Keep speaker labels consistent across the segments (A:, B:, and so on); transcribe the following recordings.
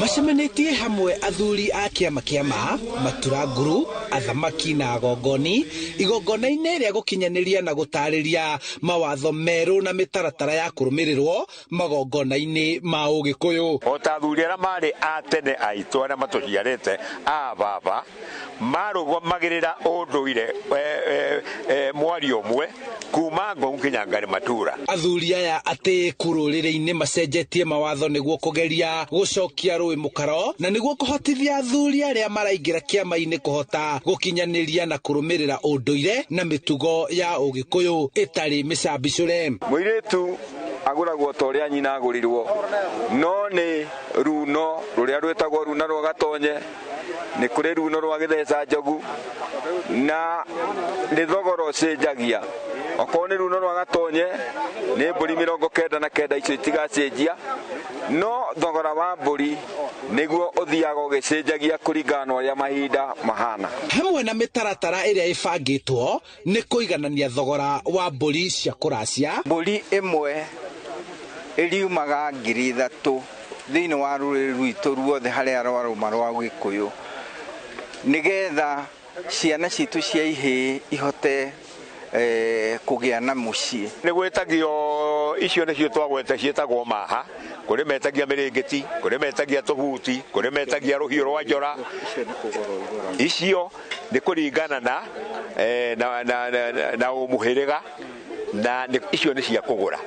A: Macemanĩtie hamwe athuri a kĩama kĩama maturanguru athamaki na agongoni igongona-inĩ rĩa gũkinyanĩria na gũtarĩria mawatho merũ na mĩtaratara ya kũrũmĩrĩrwo magongona-inĩ ma Ũgĩkũyũ.
B: O ta athuri arĩa marĩ a tene aitũ arĩa matũciarĩte a baba marũgamagĩrĩra ũndũire mwario ũmwe kuma Ngong nginya Ngarĩ Matura.
A: Athuri aya atĩĩku rũrĩrĩ-inĩ macenjetie mawatho nĩguo kũgeria gũcokia rũĩ mũkaro na nĩguo kũhotithia athuri arĩa maraingĩra kĩama-inĩ kũhota gũkinyanĩria na kũrũmĩrĩra ũndũire na mĩtugo ya Ũgĩkũyũ ĩtarĩ mĩcambicũre.
C: Mũirĩtu agũragwo ta ũrĩa nyina agũrirwo, no nĩ runo rũrĩa rwĩtagwo runa rwa gatonye, nĩ kũrĩ runo rwa gĩtheca njogu, na nĩ thogora ũcenjagia. Okorwo nĩ runo rwa gatonye nĩ mbũri 99, icio itigacenjia, no thogora wa mbũri nĩguo ũthiaga ũgĩcenjagia kũringana na ũrĩa mahinda mahana.
A: Hamwe na mĩtaratara ĩrĩa ĩbangĩtwo nĩ kũiganania thogora wa mbũri cia kũracia.
D: Mbũri ĩmwe ĩriumaga 3,000 thĩinĩ wa rũrĩrĩ rwitũ ruothe harĩa rwarũma rwa Gĩkũyũ, nĩgetha ciana citũ cia ihĩĩ ihote kũgĩa na mũciĩ.
B: Nĩ gwĩtagio icio nĩcio twagweta ciĩtagwo maha, kũrĩ metagia mĩrĩngĩti, kũrĩ metagia tũbuti, kũrĩ metagia rũhiũ rwa njora. Icio nĩ kũringana na ũmũhĩrĩga, na icio nĩ cia kũgũra.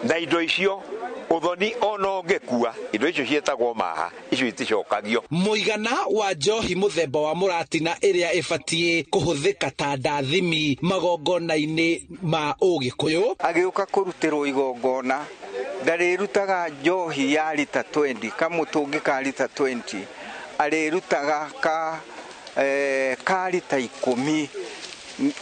B: Na indo icio ũthoni ona ũngĩkua, indo icio ciĩtagwo maha, icio iticokagio.
A: Mũigana wa njohi mũthemba wa mũratina ĩrĩa ĩbatiĩ kũhũthĩka ta ndathimi magongona-inĩ ma Ũgĩkũyũ.
D: Agĩũka kũrutĩrwo igongona ndarĩrutaga njohi ya rita 20, kamũtũngi ka rita 20, arĩrutaga ka rita 10,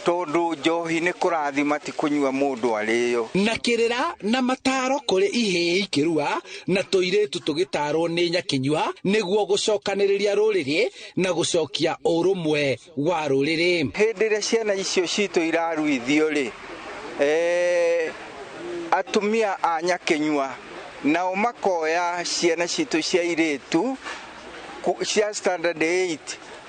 D: tondũ njohi nĩ kũrathima ti kũnyua mũndũ arĩo.
A: Na kĩrĩra na mataro kũrĩ ihĩĩ ikĩrua na tũirĩtu tũgĩtarwo nĩ nyakĩnyua nĩguo gũcokanĩrĩria rũrĩrĩ na gũcokia ũrũmwe wa rũrĩrĩ.
D: Hĩndĩ ĩrĩa ciana icio citũ iraruithio rĩ, atumia a nyakĩnyua nao makoya ciana citũ cia irĩtu cia standard 8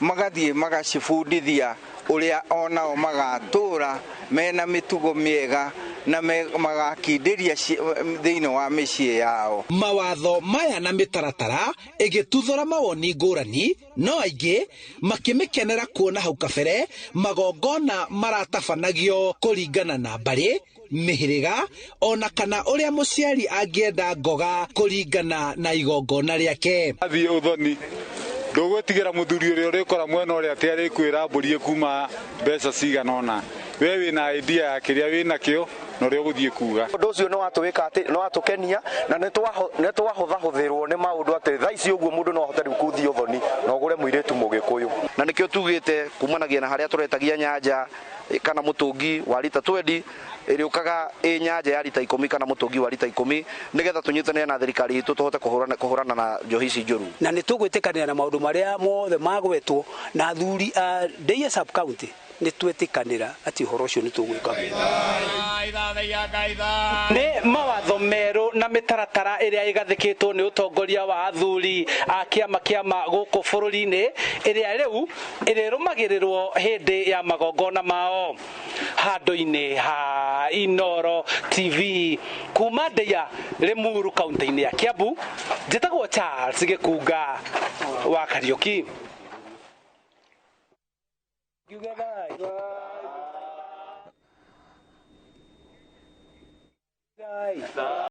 D: magathiĩ magacibundithia ũrĩa onao magatũra mena mĩtugo mĩega na magakindĩria thĩinĩ wa mĩciĩ yao.
A: Mawatho maya na mĩtaratara ĩgĩtuthũra mawoni ngũrani, no aingĩ makĩmĩkenera kuona hau kabere magongona maratabanagio kũringana na mbarĩ, mĩhĩrĩga ona kana ũrĩa mũciari angĩenda ngoga kũringana na igongona rĩake.
E: Athiĩ ũthoni ndũgwĩtigĩra mũthuri ũrĩa ũrĩkora mwena ũrĩa atĩ arĩkwĩra mbũri ĩkuma mbeca cigana ũna, we wĩna idea ya kĩrĩa wĩnakĩo na ũrĩa ũgũthiĩ kuga.
F: Ũndũ ũcio nĩ watũĩka atĩ nĩ watũkenia na nĩ twahũthahũthĩrwo nĩ maũndũ atĩ thaa ici ũguo mũndũ no ahote rĩu kũthiĩ ũthoni na ũgũre mũirĩtu Mũgĩkũyũ.
G: Na nĩkĩo tugĩte kumanagia na harĩa tũretagia nyanja kana mũtũngi wa rita 20 ĩrĩũkaga ĩ nyanja ya rita 10 kana mũtũngi wa rita 10, nĩgetha tũnyitanĩre na thirikari itũ tũhote kũhũrana na njohi ici njũru.
H: Na nĩ tũgwĩtĩkanĩra na maũndũ marĩa mothe magwetwo na athuri a Ndeiya sub county, nĩ twetĩkanĩra atĩ ũhoro ũcio nĩ tũgwĩka.
A: Nĩ mawatho merũ na mĩtaratara ĩrĩa ĩgathĩkĩtwo nĩ ũtongoria wa athuri a kĩama kĩama gũkũ bũrũri-inĩ, ĩrĩa rĩu ĩrĩrũmagĩrĩrwo hĩndĩ ya magongona mao. Handũ-inĩ ha Inooro TV kuma Ndeiya Limuru kaunti-inĩ ya Kiambu, njĩtagwo Charles Gĩkunga wa Kariũki.